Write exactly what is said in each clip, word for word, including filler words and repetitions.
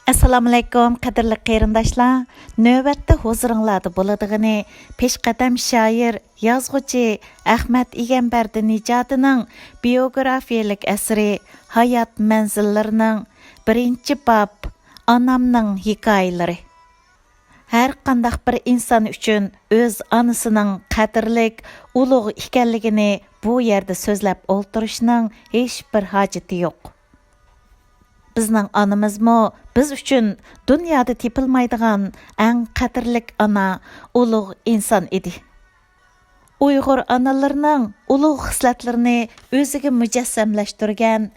ئەسسالامۇئەلەيكۇم، قەدىرلىك قېرىنداشلار! نۆۋەتتە ھۇزۇرۇڭلاردا بولىدىغىنى پېشقەدەم شائىر، يازغۇچى ئەخمەت ئىگەمبەردى نىجاتىنىڭ بىيوگرافىيەلىك ئەسىرى ھايات مەنزىللىرىنىڭ بىرىنچى باب، ئانامنىڭ ھېكايىلىرى. ھەر قانداق بىر ئىنسان ئۈچۈن ئۆز ئانىسىنىڭ قەدىرلىك، ئۇلۇغ ئىكەنلىكىنى بۇ يەردە سۆزلەپ ئولتۇرۇشنىڭ ھېچبىر ھاجىتى يوق. بىزنىڭ ئانىمىزمۇ بىز ئۈچۈن دۇنيادا تېپىلمايدىغان ئەڭ قەدىرلىك ئانا، ئۇلۇغ ئىنسان ئىدى. ئۇيغۇر ئانىلىرىنىڭ ئۇلۇغ خىسلەتلىرىنى ئۆزىگە مۇجەسسەملەشتۈرگەن،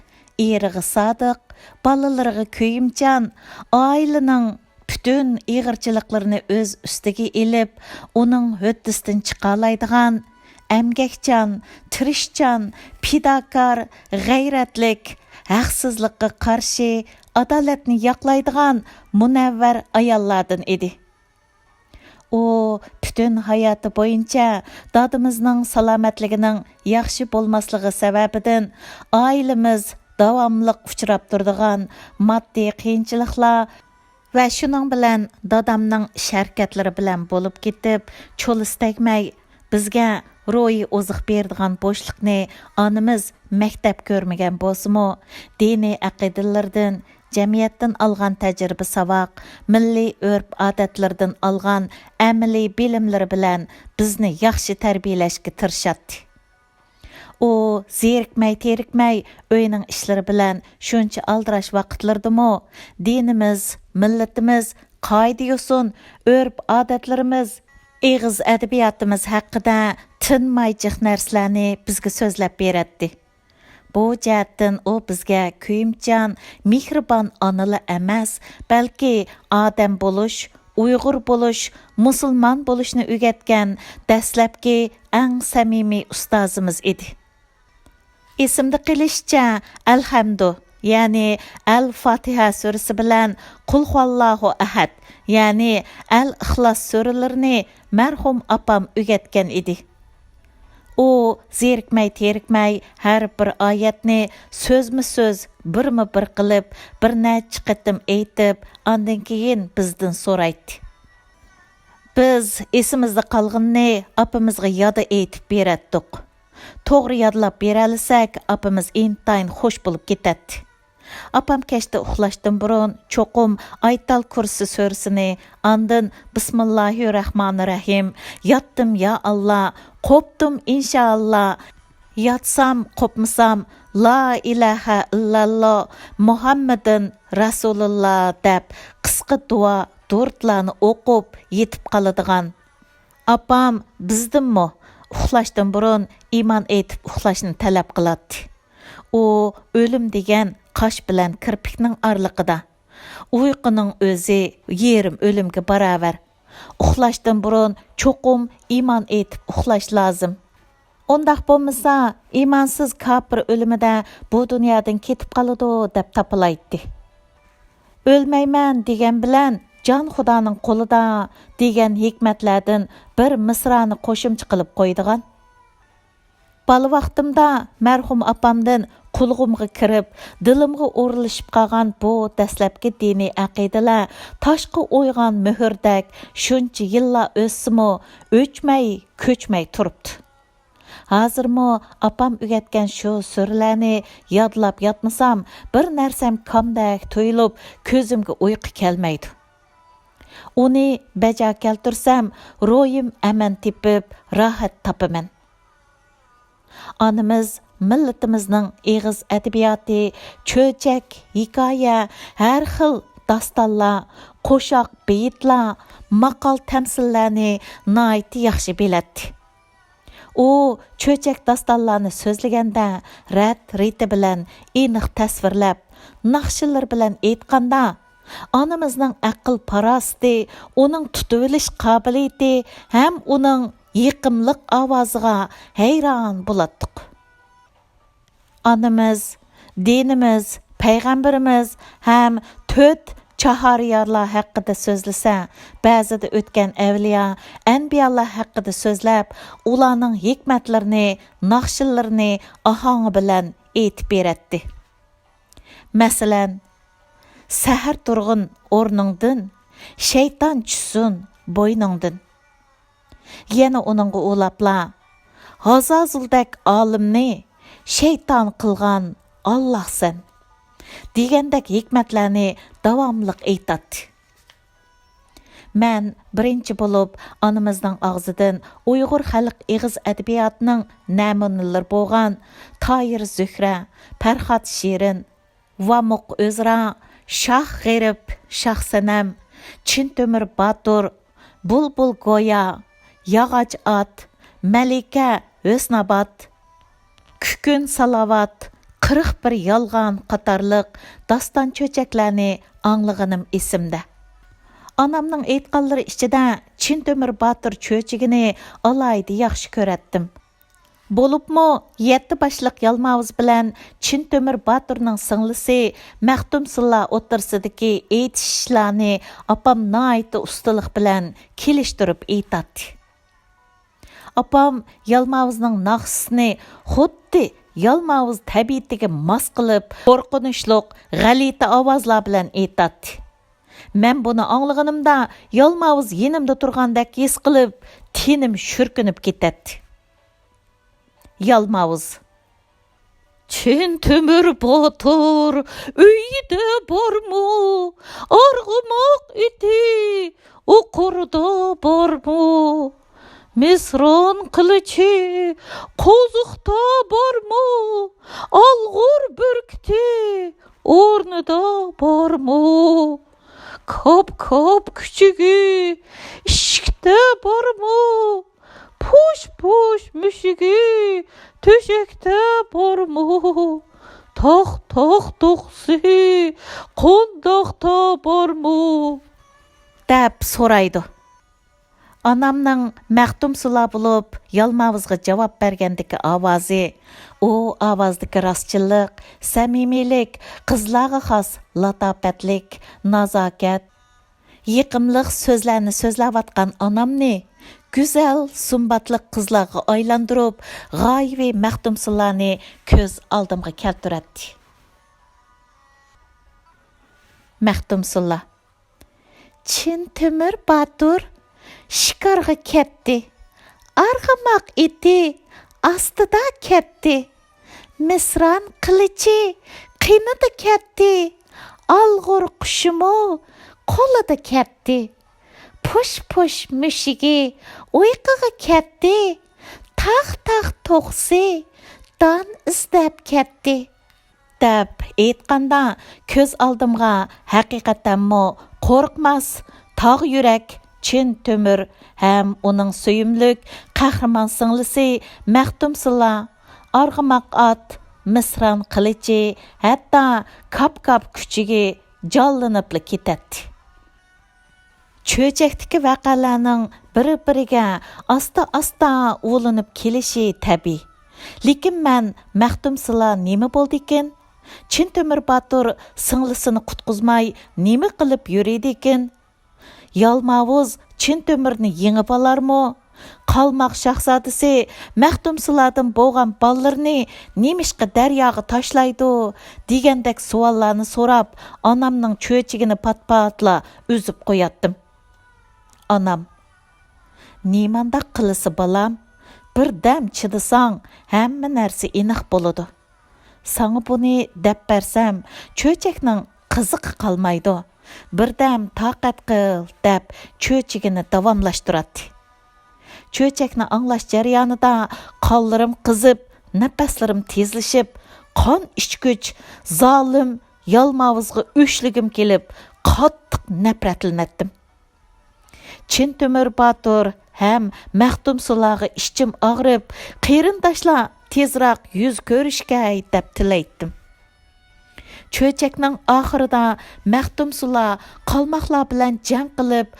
ئېرىغا سادىق، بالىلىرىغا كۆيۈمچان، ئائىلىنىڭ پۈتۈن ئېغىرچىلىقلىرىنى ئۆز ئۈستىگە ئېلىپ، ئۇنىڭ ھۆددىسىدىن چىقالايدىغان، ئەمگەكچان، تىرىشچان، پىداكار، غەيرەتلىك، ھەقسىزلىققا قارشى، ئادالەتنى ياقلايدىغان مۇنەۋۋەر ئاياللاردىن ئىدى. ئۇ پۈتۈن ھاياتى بويىچە دادىمىزنىڭ سالامەتلىكىنىڭ ياخشى بولماسلىقى سەۋەبىدىن، ئائىلىمىز داۋاملىق ئۇچراپ تۇرىدىغان ماددىي قىيىنچىلىقلار ۋە شۇنىڭ بىلەن دادامنىڭ ئىش ھەرىكەتلىرى بىلەن بولۇپ كېتىپ، چولىسى تەگمەي، بىزگە روھىي ئوزۇق بېرىدىغان بوشلۇقنى ئانىمىز مەكتەپ كۆرمىگەن بولسىمۇ، دىنىي ئەقىدىلىرىدىن، جەمئىيەتتىن ئالغان تەجرىبە ساۋاق، مىللىي ئۆرپ-ئادەتلىرىدىن ئالغان ئەمەلىي بىلىملىرى بىلەن بىزنى ياخشى تەربىيەلەشكە تىرىشاتتى. ئۇ زېرىكمەي-تېرىكمەي ئۆينىڭ ئىشلىرى بىلەن شۇنچە ئالدىراش ۋاقىتلىرىدىمۇ دىنىمىز، مىللىتىمىز، قائىدە-يوسۇن، ئۆرپ-ئادەتلىرىمىز، ئېغىز-ئەدەبىياتىمىز ھەققىدە تىنماي جىق نەرسىلەرنى بىزگە سۆزلەپ بېرەتتى. بۇ جەھەتتىن ئۇ بىزگە كۆيۈمچان، مېھرىبان ئانىلا ئەمەس، بەلكى ئادەم بولۇش، ئۇيغۇر بولۇش، مۇسۇلمان بولۇشنى ئۆگەتكەن دەسلەپكى ئەڭ سەمىمىي ئۇستازىمىز ئىدى. ئېسىمدە قېلىشىچە، ئەلھەمدۇ، يەنى ئەل-فاتىھە سۈرىسى بىلەن قۇل ھۇۋاللاھۇ ئەھەد، يەنى ئەل-ئىخلاس سۈرىلىرىنى مەرھۇم ئاپام ئۆگەتكەن ئىدى. ئۇ زېرىكمەي-تېرىكمەي ھەر بىر ئايەتنى سۆزمۇ سۆز، بىرمۇ بىر قىلىپ، بىر نەچچە قېتىم ئېيتىپ، ئاندىن كېيىن بىزدىن سورايتتى. بىز ئېسىمىزدە قالغىنىنى ئاپىمىزغا يادا ئېيتىپ بېرەتتۇق. توغرا يادلاپ بېرەلىسەك، ئاپىمىز ئىنتايىن خۇش بولۇپ كېتەتتى. ئاپام كەچتە ئۇخلاشتىن بۇرۇن چوقۇم ئايتال كۇرسى سۈرىسىنى، ئاندىن بىسمىللاھىررەھمانىررەھىم، ياتتىم يا ئاللا، قوپتۇم ئىنشائاللا، ياتسام قوپمىسام لا ئىلاھە ئىللاللا مۇھەممىدىن رەسۇلۇللا دەپ قىسقا دۇئا، دۇرۇتلارنى ئوقۇپ يېتىپ قالىدىغان. ئاپام بىزدىنمۇ ئۇخلاشتىن بۇرۇن ئىمان ئېيتىپ ئۇخلاشنى تەلەپ قىلاتتى. ئۇ ئۆلۈم دېگەن قاش بىلەن كىرپىكنىڭ ئارىلىقىدا. ئۇيقۇنىڭ ئۆزى يېرىم ئۆلۈمگە باراۋەر. ئۇخلاشتىن بۇرۇن چوقۇم ئىمان ئېيتىپ ئۇخلاش لازىم. ئۇنداق بولمىسا، ئىمانسىز كاپىر ئۆلۈمىدە بۇ دۇنيادىن كېتىپ قالىدۇ، دەپ تاپىلايتتى. ئۆلمەيمەن دېگەن بىلەن جان خۇدانىڭ قولىدا دېگەن ھېكمەتلەردىن بىر مىسرانى قوشۇمچە قىلىپ قويىدىغان. بالا ۋاقتىمدا مەرھۇم ئاپامدىن قۇلىقىمغا كىرىپ، دىلىمغا ئورۇنلىشىپ قالغان بۇ دەسلەپكى دىنىي ئەقىدىلەر تاشقا ئويغان مۆھۈردەك شۇنچە يىللار ئۆتسىمۇ، ئۆچمەي، كۆچمەي تۇرۇپتۇ. ھازىرمۇ ئاپام ئۆگەتكەن شۇ سۈرىلەرنى يادلاپ ياتمىسام، بىر نەرسەم كامدەك تۇيۇلۇپ، كۆزۈمگە ئۇيقۇ كەلمەيدۇ. ئۇنى بەجا كەلتۈرسەم، روھىم ئەمەن تېپىپ، راھەت تاپىمەن. ئانىمىز مىللىتىمىزنىڭ ئېغىز ئەدەبىياتى، چۆچەك، ھېكايە، ھەر خىل داستانلار، قوشاق، بېيىتلار، ماقال-تەمسىللەرنى ناھايىتى ياخشى بىلەتتى. ئۇ چۆچەك داستانلارنى سۆزلىگەندە، رەت-رېتى بىلەن ئېنىق تەسۋىرلەپ، ناخشىلىرى بىلەن ئېيتقاندا، ئانىمىزنىڭ ئەقىل-پاراسىتى، ئۇنىڭ تۇتۇۋېلىش قابىلىيىتى ھەم ئۇنىڭ يېقىملىق ئاۋازىغا ھەيران بولاتتۇق. ئانىمىز، دىنىمىز، پەيغەمبىرىمىز ھەم تۆت چاھاريارلار ھەققىدە سۆزلىسە، بەزىدە ئۆتكەن ئەۋلىيا، ئەنبىيالار ھەققىدە سۆزلەپ، ئۇلارنىڭ ھېكمەتلىرىنى، ناخشىلىرىنى ئاھاڭى بىلەن ئېيتىپ بېرەتتى. مەسىلەن، سەھەر تۇرغىن ئورنۇڭدىن، شەيتان چۈشسۇن بوينۇڭدىن. يەنە ئۇنىڭغا ئۇلاپلا، ھازازۇلدەك ئالىمنى شەيتان قىلغان ئاللاھ سەن، دېگەندەك ھېكمەتلەرنى داۋاملىق ئېيتاتتى. مەن بىرىنچى بولۇپ ئانىمىزنىڭ ئاغزىدىن ئۇيغۇر خەلق ئېغىز ئەدەبىياتىنىڭ نەمۇنىلىرى بولغان تاھىر زۆھرە، پەرھات شېرىن، ۋامۇق ئۆزرا، شاھ غېرىب، شاھ سەنەم، چىن تۆمۈر باتۇر، بۇلبۇل گويا، ياغاچ ئات، مەلىكە ھۆسنابات، كۈكۈن سالاۋات، قىرىق بىر يالغان قاتارلىق داستان چۆچەكلەرنى ئاڭلىغىنىم ئېسىمدە. ئانامنىڭ ئېيتقانلىرى ئىچىدە چىن تۆمۈر باتۇر چۆچىكىنى ئالاھىدە ياخشى كۆرەتتىم. بولۇپمۇ يەتتە باشلىق يالماۋۇز بىلەن چىن تۆمۈر باتۇرنىڭ سىڭلىسى مەختۇمسۇلا ئوتتۇرىسىدىكى ئېيتىش ئىشلارنى ئاپام ناھايىتى ئۇستىلىق بىلەن كېلىشتۈرۈپ ئېيتاتتى. ئاپام يالماۋۇزنىڭ ناخشىسىنى خۇددى يالماۋۇز تەبىئىتىگە ماس قىلىپ، قورقۇنچلۇق، غەلىتە ئاۋازلار بىلەن ئېيتاتتى. مەن بۇنى ئاڭلىغىنىمدا، يالماۋۇز يېنىمدا تۇرغاندەك ھېس قىلىپ، تېنىم شۈركۈنۈپ كېتەتتى. يالماۋۇز. چىن تۆمۈر باتۇر ئۆيدە بارمۇ؟ ئارغىماق ئېتى ئوقۇردا بارمۇ؟ مىسران قىلىچى قوزۇقتا بارمۇ؟ ئالغۇر بۈركۈتى ئورنىدا بارمۇ؟ كاپ-كاپ كۈچۈكى ئىشىكتە بارمۇ؟ پۇش-پۇش مۈشۈكى تۆشەكتە بارمۇ؟ تاخ-تاخ توخۇسى قونداقتا بارمۇ؟ دەپ سورايدۇ. ئانامنىڭ مەختۇمسۇلا بولۇپ يالماۋۇزغا جاۋاب بەرگەندىكى ئاۋازى، ئۇ ئاۋازدىكى راستچىللىق، سەمىمىيلىك، قىزلارغا خاس لاتاپەتلىك، نازاكەت، يېقىملىق سۆزلەرنى سۆزلەۋاتقان ئانامنى گۈزەل سۇمباتلىق قىزلارغا ئايلاندۇرۇپ، غايىۋى مەختۇمسۇلانى كۆز ئالدىمغا كەلتۈرەتتى. مەختۇمسۇلا. چىن تۆمۈر باتۇر شىكارغا كەتتى. ئارغىماق ئېتى ئاستىدا كەتتى. مىسران قىلىچى قېنىدا كەتتى. ئالغۇر قۇشىمۇ قولىدا كەتتى. پۇش-پۇش مۈشۈكى ئۇيقۇغا كەتتى. تاخ-تاخ توخۇسى دان ئىزدەپ كەتتى. دەپ ئېيتقاندا، كۆز ئالدىمغا ھەقىقەتەنمۇ قورقماس، تاغ يۈرەك، چىن تۆمۈر ھەم ئۇنىڭ سۆيۈملۈك قەھرىمان سىڭلىسى مەختۇمسۇلا، ئارغىماق ئات، مىسران قىلىچى، ھەتتا كاپ-كاپ كۈچۈكى جانلىنىپلا كېتەتتى. چۆچەكتىكى ۋەقەلەرنىڭ بىر-بىرىگە ئاستا-ئاستا ئۇلىنىپ كېلىشى تەبىئىي. لېكىن مەن مەختۇمسۇلا نېمە بولدىكىن؟ چىن تۆمۈر باتۇر سىڭلىسىنى قۇتقۇزماي نېمە قىلىپ يۈرىدىكىن؟ يالماۋۇز چىن تۆمۈرنى يېڭىپ ئالارمۇ؟ قالماق شاھزادىسى مەختۇمسۇلادىن بولغان بالىلىرىنى نېمىشقا دەرياغا تاشلايدۇ؟ دېگەندەك سوئاللارنى سوراپ، ئانامنىڭ چۆچىكىنى پات-پاتلا ئۈزۈپ قوياتتىم. ئانام، نېمانداق قىلىسى بالام؟ بىر دەم چىدىساڭ، ھەممە نەرسە ئېنىق بولىدۇ. ساڭا بۇنى دەپ بەرسەم، چۆچەكنىڭ قىزىقى قالمايدۇ. بىردەم تاقەت قىل، دەپ چۆچىكىنى داۋاملاشتۇراتتى. چۆچەكنى ئاڭلاش جەريانىدا قانلىرىم قىزىپ، نەپەسلىرىم تېزلىشىپ، قان ئىچكۈچ زالىم يالماۋۇزغا ئۆچلىگۈم كېلىپ، قاتتىق نەپرەتلىنەتتىم. چىن تۆمۈر باتۇر ھەم مەختۇمسۇلاغا ئىچىم ئاغرىپ، قېرىنداشلار تېزراق يۈز كۆرۈشكەي دەپ تىلەيتتىم. چۆچەكنىڭ ئاخىرىدا مەختۇمسۇلا قالماقلار بىلەن جەڭ قىلىپ،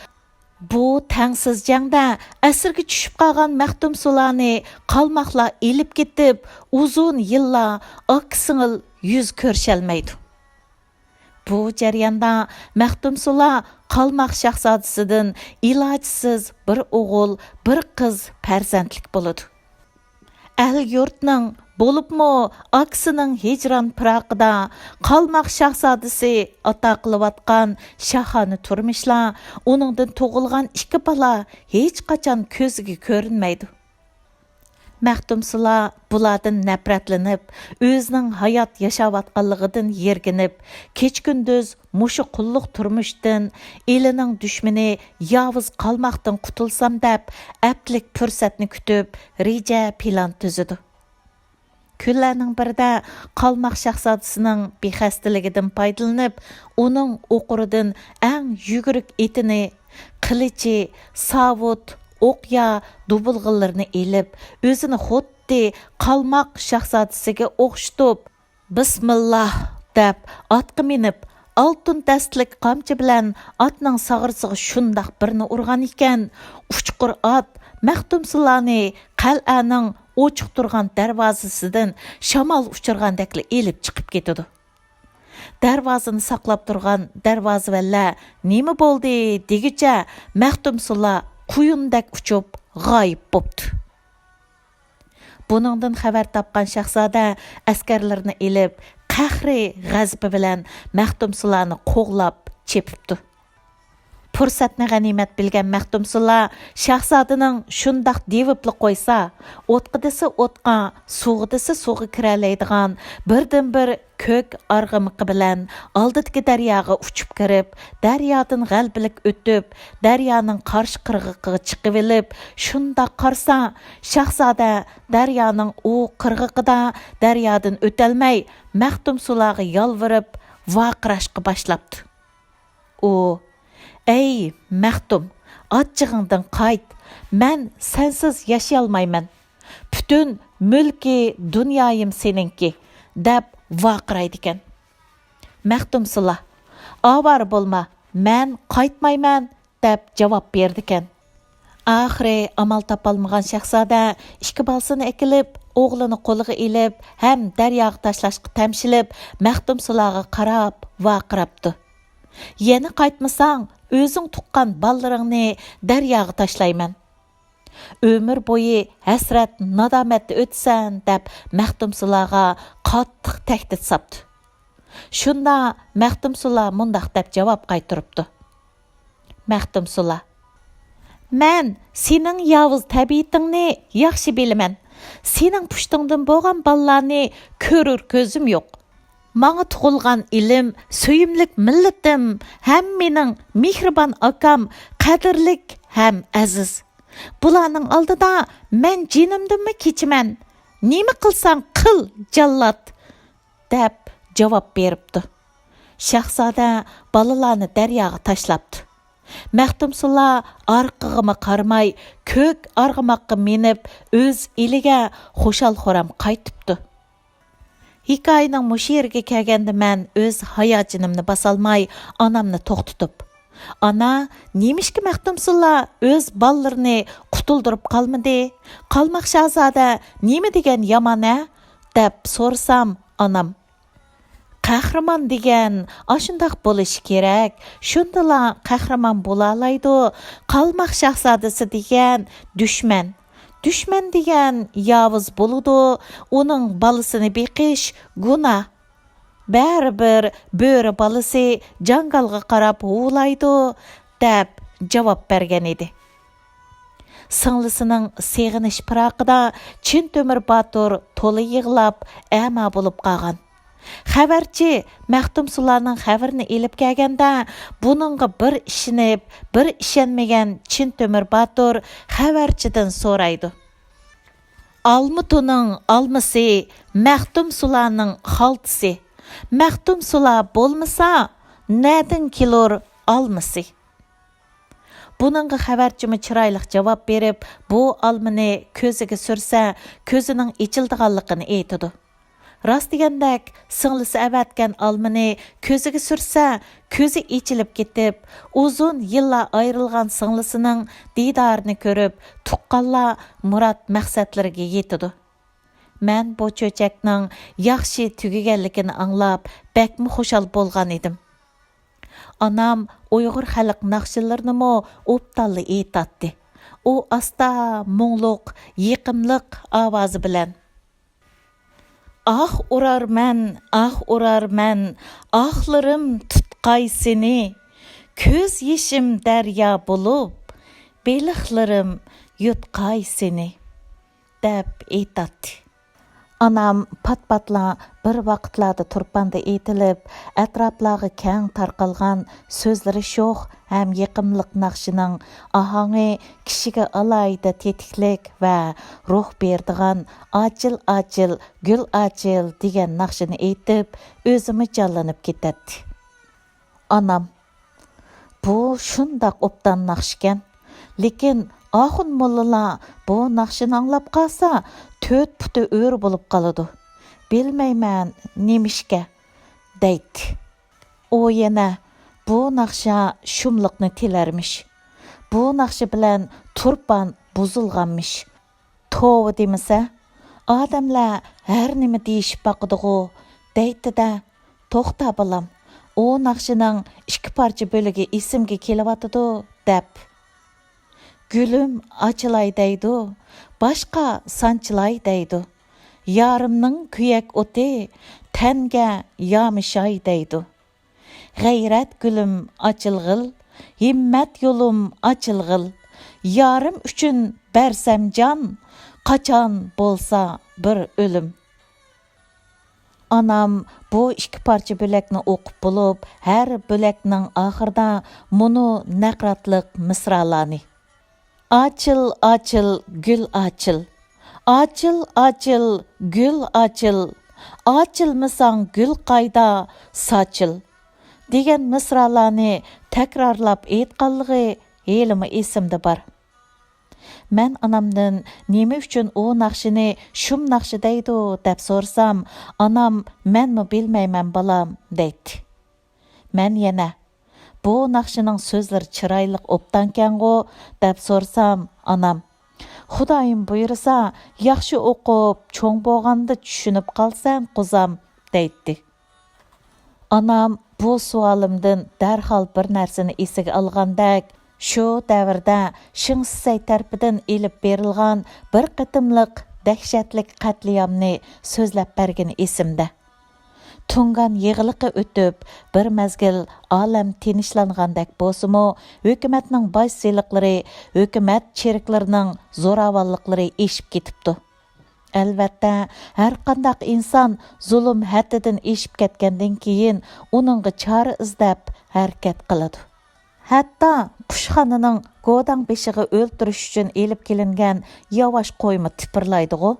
بۇ تەڭسىز جەڭدە ئەسىرگە چۈشۈپ قالغان مەختۇمسۇلانى قالماقلار ئېلىپ كېتىپ، ئۇزۇن يىللار ئاكا-سىڭىل يۈز كۆرۈشەلمەيدۇ. بۇ جەرياندا مەختۇمسۇلا قالماق شاھزادىسىدىن ئىلاجسىز بىر ئوغۇل، بىر قىز پەرزەنتلىك بولىدۇ. ئەل-يۇرتنىڭ بولۇپمۇ ئاكىسىنىڭ ھىجران پىراقىدا قالماق شاھزادىسى ئاتا قىلىۋاتقان شاھانە تۇرمۇشلار، ئۇنىڭدىن تۇغۇلغان ئىككى بالا ھېچقاچان كۆزىگە كۆرۈنمەيدۇ. مەختۇمسۇلا بۇلاردىن نەپرەتلىنىپ، ئۆزىنىڭ ھايات ياشاۋاتقانلىقىدىن يىرگىنىپ، كېچە-كۈندۈز مۇشۇ قۇللۇق تۇرمۇشتىن، ئېلىنىڭ دۈشمىنى ياۋۇز قالماقتىن قۇتۇلسام دەپ، ئەپلىك پۇرسەتنى كۈتۈپ، رېجە-پىلان تۈزىدۇ. كۈنلەرنىڭ بىرىدە قالماق شاھزادىسىنىڭ بىخەستىلىكىدىن پايدىلىنىپ، ئۇنىڭ ئوقۇرىدىن ئەڭ يۈگۈرۈك ئېتىنى، قىلىچى، ساۋۇت، ئوقيا، دۇبۇلغىلىرىنى ئېلىپ، ئۆزىنى خۇددى قالماق شاھزادىسىگە ئوخشىتىپ، «بىسمىللا» دەپ، ئاتقا مىنىپ، ئالتۇن دەستىلىك قامچا بىلەن ئاتنىڭ ساغرىسىغا شۇنداق بىرنى ئۇرغان ئىكەن، ئۇچقۇر ئات مەختۇمسۇلانى قەلئەنىڭ ئوچۇق تۇرغان دەرۋازىسىدىن شامال ئۇچۇرغاندەكلا ئېلىپ چىقىپ كېتىدۇ. دەرۋازىنى ساقلاپ تۇرغان دەرۋازىۋەنلەر «نېمە بولدى؟» دېگۈچە، مەختۇمسۇلا قۇيۇندەك ئۇچۇپ غايىب بوپتۇ. بۇنىڭدىن خەۋەر تاپقان شاھزادە ئەسكەرلىرىنى ئېلىپ، قەھرى غەزىپى بىلەن مەختۇمسۇلانى قوغلاپ چېپىپتۇ. پۇرسەتنى غەنىيمەت بىلگەن مەختۇمسۇلا شاھزادىنىڭ شۇنداق دېۋىپلا قويسا، ئوتقا دېسە ئوتقا، سۇغا دېسە سۇغا كىرەلەيدىغان بىردىنبىر كۆك ئارغىمىقى بىلەن ئالدىدىكى دەرياغا ئۇچۇپ كىرىپ، دەريادىن غەلىبىلىك ئۆتۈپ، دەريانىڭ قارشى قىرغىقىغا چىقىۋېلىپ، شۇنداق قارىسا، شاھزادە دەريانىڭ ئۇ قىرغىقىدا دەريادىن ئۆتەلمەي، مەختۇمسۇلاغا يالۋۇرۇپ، ۋارقىراشقا باشلاپتۇ. ئۇ، «ئەي مەختۇم، ئاچچىقىڭدىن قايت، مەن سەنسىز ياشىيالمايمەن، پۈتۈن مۈلكى دۇنيايىم سېنىڭكى» دەپ ۋارقىرايدىكەن. مەختۇمسۇلا، «ئاۋارە بولما، مەن قايتمايمەن» دەپ جاۋاب بېرىدىكەن. ئاخىرى ئامال تاپالمىغان شاھزادە ئىككى بالىسىنى ئەكېلىپ، ئوغلىنى قولىغا ئېلىپ ھەم دەرياغا تاشلاشقا تەمشىلىپ، مەختۇمسۇلاغا قاراپ ۋارقىراپتۇ. «يەنە قايتمىساڭ، ئۆزۈڭ تۇغقان بالىلىرىڭنى دەرياغا تاشلايمەن. ئۆمۈر بويى ھەسرەت-نادامەتتە ئۆتىسەن» دەپ مەختۇمسۇلاغا قاتتىق تەھدىت ساپتۇ. شۇندا مەختۇمسۇلا مۇنداق دەپ جاۋاب قايتۇرۇپتۇ. مەختۇمسۇلا، مەن سېنىڭ ياۋۇز تەبىئىتىڭنى ياخشى بىلىمەن. سېنىڭ پۇشتۇڭدىن بولغان بالىلارنى كۆرۈر كۆزۈم يوق. ماڭا تۇغۇلغان ئىلىم، سۆيۈملۈك مىللىتىم ھەم مېنىڭ مېھرىبان ئاكام قەدىرلىك ھەم ئەزىز. بۇلارنىڭ ئالدىدا مەن جېنىمدىنمۇ كېچىمەن. نېمە قىلساڭ قىل، جاللات! دەپ جاۋاب بېرىپتۇ. شاھزادە بالىلارنى دەرياغا تاشلاپتۇ. مەختۇمسۇلا ئارقىغىمۇ قارىماي، كۆك ئارغىماققا مىنىپ، ئۆز ئېلىگە خۇشال-خۇرام قايتىپتۇ. ھېكايىنىڭ مۇشۇ يېرىگە كەلگەندە مەن ئۆز ھاياجىنىمنى باسالماي، ئانامنى توختىتىپ، «ئانا، نېمىشقا مەختۇمسۇلا ئۆز بالىلىرىنى قۇتۇلدۇرۇپ قالمىدى؟ قالماق شاھزادە نېمە دېگەن يامان ھە؟» دەپ سورىسام، ئانام، «قەھرىمان دېگەن ئاشۇنداق بولۇشى كېرەك، شۇندىلا قەھرىمان بولالايدۇ. قالماق شاھزادىسى دېگەن دۈشمەن، دۈشمەن دېگەن ياۋۇز بولىدۇ، ئۇنىڭ بالىسىنى بېقىش گۇناھ. بەرىبىر بۆرە بالىسى جاڭگالغا قاراپ ھۇۋلايدۇ» دەپ جاۋاب بەرگەن ئىدى. سىڭلىسىنىڭ سېغىنىش پىراقىدا چىن تۆمۈر باتۇر تولا يىغلاپ، ئەما بولۇپ قالغان. خەۋەرچى مەختۇمسۇلانىڭ خەۋىرىنى ئېلىپ كەلگەندە، بۇنىڭغا بىر ئىشىنىپ، بىر ئىشەنمىگەن چىن تۆمۈر باتۇر خەۋەرچىدىن سورايدۇ: «ئالمۇتۇنىڭ ئالمىسى، مەختۇمسۇلانىڭ خالتىسى. مەختۇمسۇلا بولمىسا، نەدىن كېلۇر ئالمىسى؟» بۇنىڭغا خەۋەرچىمۇ چىرايلىق جاۋاب بېرىپ، بۇ ئالمىنى كۆزىگە سۈرسە، كۆزىنىڭ ئېچىلىدىغانلىقىنى ئېيتىدۇ. راست دېگەندەك، سىڭلىسى ئەۋەتكەن ئالمىنى كۆزىگە سۈرسە، كۆزى ئېچىلىپ كېتىپ، ئۇزۇن يىللار ئايرىلغان سىڭلىسىنىڭ دىدارىنى كۆرۈپ، تۇغقانلار مۇراد مەقسەتلىرىگە يېتىدۇ. مەن بۇ چۆچەكنىڭ ياخشى تۈگىگەنلىكىنى ئاڭلاپ، بەكمۇ خۇشال بولغان ئىدىم. ئانام ئۇيغۇر خەلق ناخشىلىرىنىمۇ ئوبدانلا ئېيتاتتى. ئۇ ئاستا، مۇڭلۇق، يېقىملىق ئاۋازى بىلەن: ئاھ ئۇرارمەن، ئاھ ئۇرارمەن، ئاھلىرىم تۇتقاي سېنى. كۆز يېشىم دەريا بولۇپ، بېلىقلىرىم يۇتقاي سېنى، دەپ ئېيتاتتى. ئانام پات-پاتلا بىر ۋاقىتلاردا تۇرپاندا ئېيتىلىپ، ئەتراپلارغا كەڭ تارقالغان سۆزلىرى شوخ ھەم يېقىملىق ناخشىنىڭ ئاھاڭى كىشىگە ئالاھىدە تېتىكلىك ۋە روھ بېرىدىغان «ئاچىل، ئاچىل، گۈل ئاچىل» دېگەن ناخشىنى ئېيتىپ، ئۆزىمۇ جانلىنىپ كېتەتتى. ئانام: «بۇ شۇنداق ئوبدان ناخشىكەن. لېكىن ئاخۇن موللىلار بۇ ناخشىنى ئاڭلاپ قالسا، تۆت پۇتى ئۆرە بولۇپ قالىدۇ. بىلمەيمەن نېمىشقا» دەيتتى. ئۇ يەنە: «بۇ ناخشا شۇملۇقنى تىلەرمىش. بۇ ناخشا بىلەن تۇرپان بۇزۇلغانمىش. توۋا دېمىسە، ئادەملەر ھەر نېمە دېيىشىپ باقىدىغۇ» دەيتتى-دە، «توختا بالام، ئۇ ناخشىنىڭ ئىككى پارچە بۆلىكى ئېسىمگە كېلىۋاتىدۇ» دەپ. «گۈلۈم ئاچىلاي» دەيدۇ، باشقا سانچىلاي دەيدۇ. «يارىمنىڭ كۆيەك ئوتى تەنگە يامىشاي» دەيدۇ. «غەيرەت گۈلۈم ئاچىلغىل، ھىممەت يولۇم ئاچىلغىل، يارىم ئۈچۈن بەرسەم جان، قاچان بولسا بىر ئۆلۈم.» ئانام بۇ ئىككى پارچە بۆلەكنى ئوقۇپ بولۇپ، ھەر بۆلەكنىڭ ئاخىرىدا مۇنۇ نەقراتلىق مىسرالارنى: «ئاچىل، ئاچىل، گۈل ئاچىل، ئاچىل، ئاچىل، گۈل ئاچىل، ئاچىلمىساڭ گۈل قايدا، ساچىل» دېگەن مىسرالارنى تەكرارلاپ ئېيتقانلىقى ھېلىمۇ ئېسىمدە بار. مەن ئانامدىن نېمە ئۈچۈن ئۇ ناخشىنى شۇم ناخشا دەيدۇ دەپ سورىسام، ئانام: «مەنمۇ بىلمەيمەن، بالام» دەيتتى. مەن يەنە: «بۇ ناخشىنىڭ سۆزلىرى چىرايلىق ئوبدانكەنغۇ؟» دەپ سورىسام، ئانام: «خۇدايىم بۇيرۇسا، ياخشى ئوقۇپ، چوڭ بولغاندا چۈشىنىپ قالىسەن، قوزام» دەيتتى. ئانام بۇ سوئالىمدىن دەرھال بىر نەرسىنى ئېسىگە ئالغاندەك، شۇ دەۋردە شېڭ شىسەي تەرىپىدىن ئېلىپ بېرىلغان بىر قېتىملىق دەھشەتلىك قەتلىئامنى سۆزلەپ بەرگىنى ئېسىمدە. تۇڭگان يېغىلىقى ئۆتۈپ، بىر مەزگىل ئالەم تىنچلانغاندەك بولسىمۇ، ھۆكۈمەتنىڭ باج سېلىقلىرى، ھۆكۈمەت چېرىكلىرىنىڭ زوراۋانلىقلىرى ئېشىپ كېتىپتۇ. ئەلۋەتتە، ھەرقانداق ئىنسان زۇلۇم ھەددىدىن ئېشىپ كەتكەندىن كېيىن، ئۇنىڭغا چارە ئىزدەپ ھەرىكەت قىلىدۇ. ھەتتا قۇشخانىنىڭ گوداڭ بېشىغا ئۆلتۈرۈش ئۈچۈن ئېلىپ كېلىنگەن ياۋاش قويمۇ تىپىرلايدىغۇ؟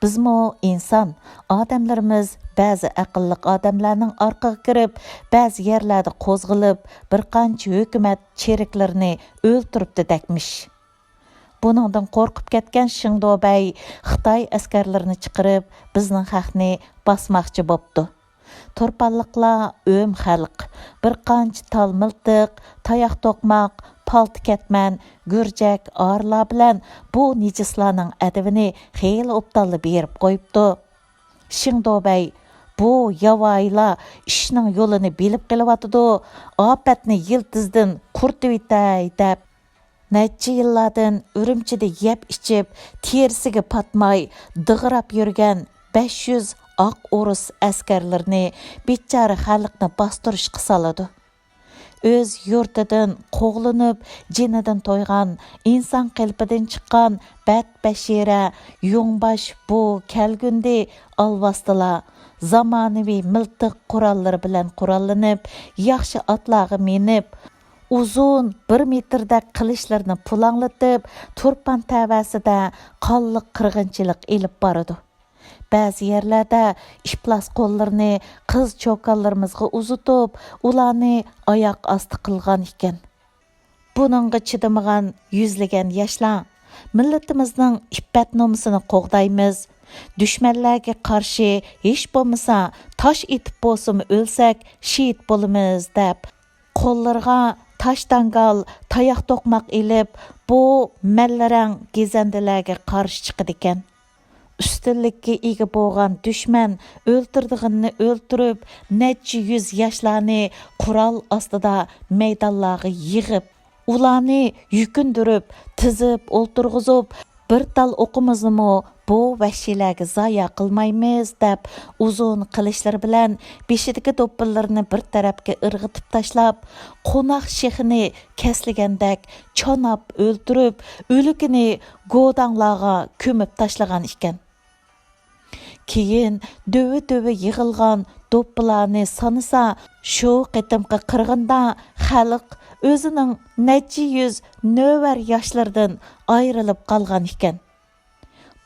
بىزمۇ ئىنسان، ئادەملىرىمىز بەزى ئەقىللىق ئادەملەرنىڭ ئارقىغا كىرىپ، بەزى يەرلەردە قوزغىلىپ، بىر قانچە ھۆكۈمەت چېرىكلىرىنى ئۆلتۈرۈپتۇ دەكمىش. بۇنىڭدىن قورقۇپ كەتكەن شېڭدۇبەي خىتاي ئەسكەرلىرىنى چىقىرىپ، بىزنىڭ خەقنى باسماقچى بوپتۇ. تۇرپانلىقلار ئۆم خەلق، بىر قانچە تال مىلتىق، تاياق توقماق، پالتا كەتمەن، گۈرجەك، ئارىلار بىلەن بۇ نىجىسلارنىڭ ئەدىۋىنى خېلى ئوبدانلا بېرىپ قويۇپتۇ. شېڭدۇبەي: «بۇ ياۋايىلار ئىشنىڭ يولىنى بىلىپ قېلىۋاتىدۇ، ئاپەتنى يىلتىزىدىن قۇرۇتۇۋېتەي» دەپ، نەچچە يىللاردىن ئۈرۈمچىدە يەپ ئىچىپ، تېرىسىگە پاتماي دىغىراپ يۈرگەن بەش يۈز ئاق ئورۇس ئەسكەرلىرىنى، بىچارە خەلقنى باستۇرۇشقا سالىدۇ. ئۆز يۇرتىدىن قوغلىنىپ، جېنىدىن تويغان، ئىنسان قېلىپىدىن چىققان بەت بەشىرە يۇڭباش بۇ كەلگۈندى ئالۋاستىلار زامانىۋى مىلتىق قوراللىرى بىلەن قوراللىنىپ، ياخشى ئاتلارغا مىنىپ، ئۇزۇن بىر مېتىردەك قىلىچلىرىنى پۇلاڭلىتىپ، تۇرپان تەۋەسىدە قانلىق قىرغىنچىلىق ئېلىپ بارىدۇ. بەزى يەرلەردە ئىپلاس قوللىرىنى قىز چوكانلىرىمىزغا ئۇزىتىپ، ئۇلارنى ئاياق ئاستى قىلغان ئىكەن. بۇنىڭغا چىدىمىغان يۈزلىگەن ياشلار، مىللىتىمىزنىڭ ئىپپەت-نومۇسىنى قوغدايمىز، دۈشمەنلەرگە قارشى ھېچ بولمىسا تاش ئېتىپ بولسىمۇ ئۆلسەك شېھىت بولىمىز دەپ، قوللىرىغا تاش تاڭگال، تاياق توقماق ئېلىپ، بۇ مەللىرەڭ گېزەندىلەرگە قارشى چىقىدىكەن. ئۈستۈنلۈككە ئىگە بولغان دۈشمەن ئۆلتۈرىدىغىنىنى ئۆلتۈرۈپ، نەچچە يۈز ياشلارنى قورال ئاستىدا مەيدانلارغا يىغىپ، ئۇلارنى يۈكۈندۈرۈپ، تىزىپ ئولتۇرغۇزۇپ، بىر تال ئوقىمىزنىمۇ بۇ ۋەھشىيلەرگە زايا قىلمايمىز، دەپ ئۇزۇن قىلىچلىرى بىلەن بېشىدىكى دوپپىلىرىنى بىر تەرەپكە ئىرغىتىپ تاشلاپ، قوناق شېخىنى كەسلىگەندەك چاناپ ئۆلتۈرۈپ، ئۆلۈكىنى گوداڭلارغا كۆمۈپ تاشلىغان ئىكەن. كېيىن دۆۋە-دۆۋە يىغىلغان دوپپىلارنى سانىسا، شۇ قېتىمقى قىرغىندا خەلق ئۆزىنىڭ نەچچە يۈز نۆۋەر ياشلىرىدىن ئايرىلىپ قالغان ئىكەن.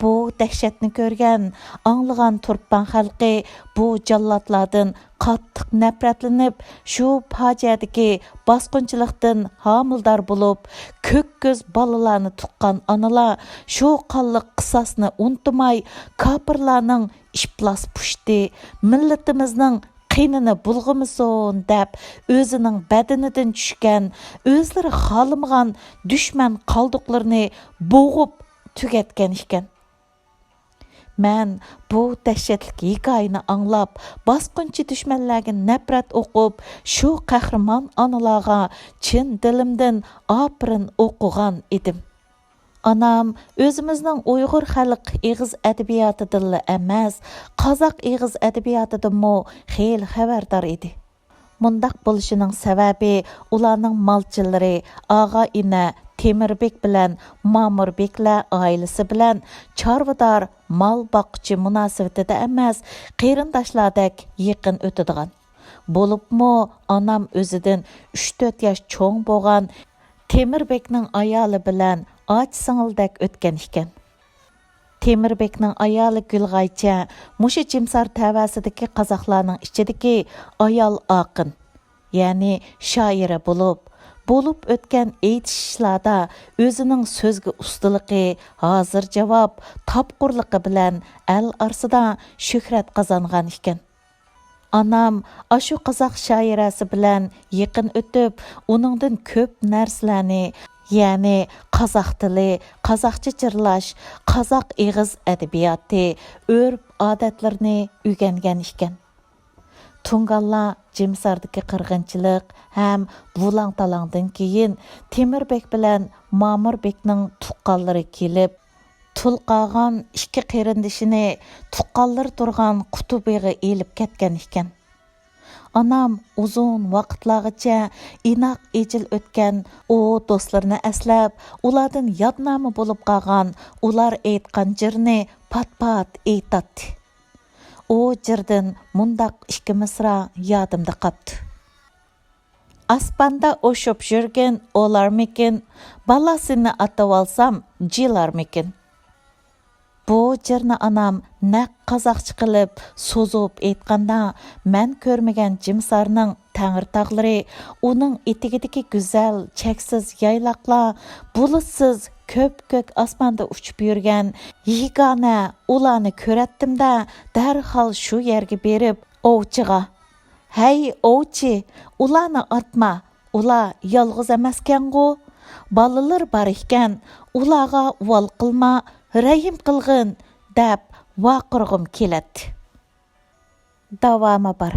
بۇ دەھشەتنى كۆرگەن، ئاڭلىغان تۇرپان خەلقى بۇ جاللاتلاردىن قاتتىق نەپرەتلىنىپ، شۇ پاجىئەدىكى باسقۇنچىلىقتىن ھامىلىدار بولۇپ، كۆك كۆز بالىلارنى تۇغقان ئانىلار شۇ قانلىق قىساسنى ئۇنتۇماي، كاپىرلارنىڭ ئىپلاس پۇشتى مىللىتىمىزنىڭ قېنىنى بۇلغىمىسۇن دەپ، ئۆزىنىڭ بەدىنىدىن چۈشكەن، ئۆزلىرى خالىمىغان دۈشمەن قالدۇقلىرىنى بوغۇپ تۈگەتكەن ئىكەن. مەن بۇ دەھشەتلىك ھېكايىنى ئاڭلاپ، باسقۇنچى دۈشمەنلەرگە نەپرەت ئوقۇپ، شۇ قەھرىمان ئانىلارغا چىن دىلىمدىن ئاپىرىن ئوقۇغان ئىدىم. ئانام ئۆزىمىزنىڭ ئۇيغۇر خەلق ئېغىز ئەدەبىياتىدىنلا ئەمەس، قازاق ئېغىز ئەدەبىياتىدىنمۇ خېلى خەۋەردار ئىدى. مۇنداق بولۇشىنىڭ سەۋەبى، ئۇلارنىڭ مالچىلىرى ئاغا-ئىنە تېمىربېك بىلەن مامۇربېكلەر ئائىلىسى بىلەن چارۋىدار، مال باققۇچى مۇناسىۋىتىدە ئەمەس، قېرىنداشلاردەك يېقىن ئۆتىدىغان. بولۇپمۇ ئانام ئۆزىدىن ئۈچ-تۆت ياش چوڭ بولغان تېمىربېكنىڭ ئايالى بىلەن ئاچا-سىڭىلدەك ئۆتكەن ئىكەن. تېمىربېكنىڭ ئايالى گۈلغايچە مۇشۇ جىمسار تەۋەسىدىكى قازاقلارنىڭ ئىچىدىكى ئايال ئاقىن، يەنى شائىرە بولۇپ، بولۇپ ئۆتكەن ئېيتىش ئىشلاردا ئۆزىنىڭ سۆزگە ئۇستىلىقى، ھازىر جاۋاب، تاپقۇرلۇقى بىلەن ئەل ئارىسىدا شۆھرەت قازانغان ئىكەن. ئانام ئاشۇ قازاق شائىرەسى بىلەن يېقىن ئۆتۈپ، ئۇنىڭدىن كۆپ نەرسىلەرنى، يەنى قازاق تىلى، قازاقچە جىرلاش، قازاق ئېغىز ئەدەبىياتى، ئۆرپ-ئادەتلىرىنى ئۆگەنگەن ئىكەن. تۇڭگانلار جىمساردىكى قىرغىنچىلىق ھەم ۋۇلاڭ-تالاڭدىن كېيىن، تېمىربېك بىلەن مامۇربېكنىڭ تۇغقانلىرى كېلىپ، تۇل قاغان ئىككى قېرىندىشىنى تۇغقانلىرى تۇرغان قۇتۇبىغا ئېلىپ كەتكەن ئىكەن. ئانام ئۇزۇن ۋاقىتلارغىچە ئىناق ئېچىل ئۆتكەن ئۇ دوستلىرىنى ئەسلەپ، ئۇلاردىن يادنامە بولۇپ قالغان ئۇلار ئېيتقان جىرنى پات-پات ئېيتاتتى. ئۇ جىردىن مۇنداق ئىككى مىسرا يادىمدا قاپتۇ. ئاسماندا ئۇچۇپ يۈرگىن ئولارمىكىن، بالىسىنى ئاتىۋالسام جىلارمىكىن. بۇ جىرنى ئانام نەق قازاقچە قىلىپ سوزۇپ ئېيتقاندا، مەن كۆرمىگەن جىمسارنىڭ تەڭرىتاغلىرى، ئۇنىڭ ئېتىكىدىكى گۈزەل، چەكسىز يايلاقلار، بۇلۇتسىز كۆپكۆك ئاسماندا ئۇچۇپ يۈرگەن يېگانە ئۇلارنى كۆرەتتىم-دە، دەرھال شۇ يەرگە بېرىپ، ئوۋچىغا، «ھەي، ئوۋچى، ئۇلارنى ئاتما، ئۇلار يالغۇز ئەمەسكەنغۇ؟ بالىلىرى بار ئىكەن، ئۇلارغا ئۇۋال قىلما، رەھىم قىلغىن!» دەپ ۋارقىرىغۇم كېلەتتى. داۋامى بار.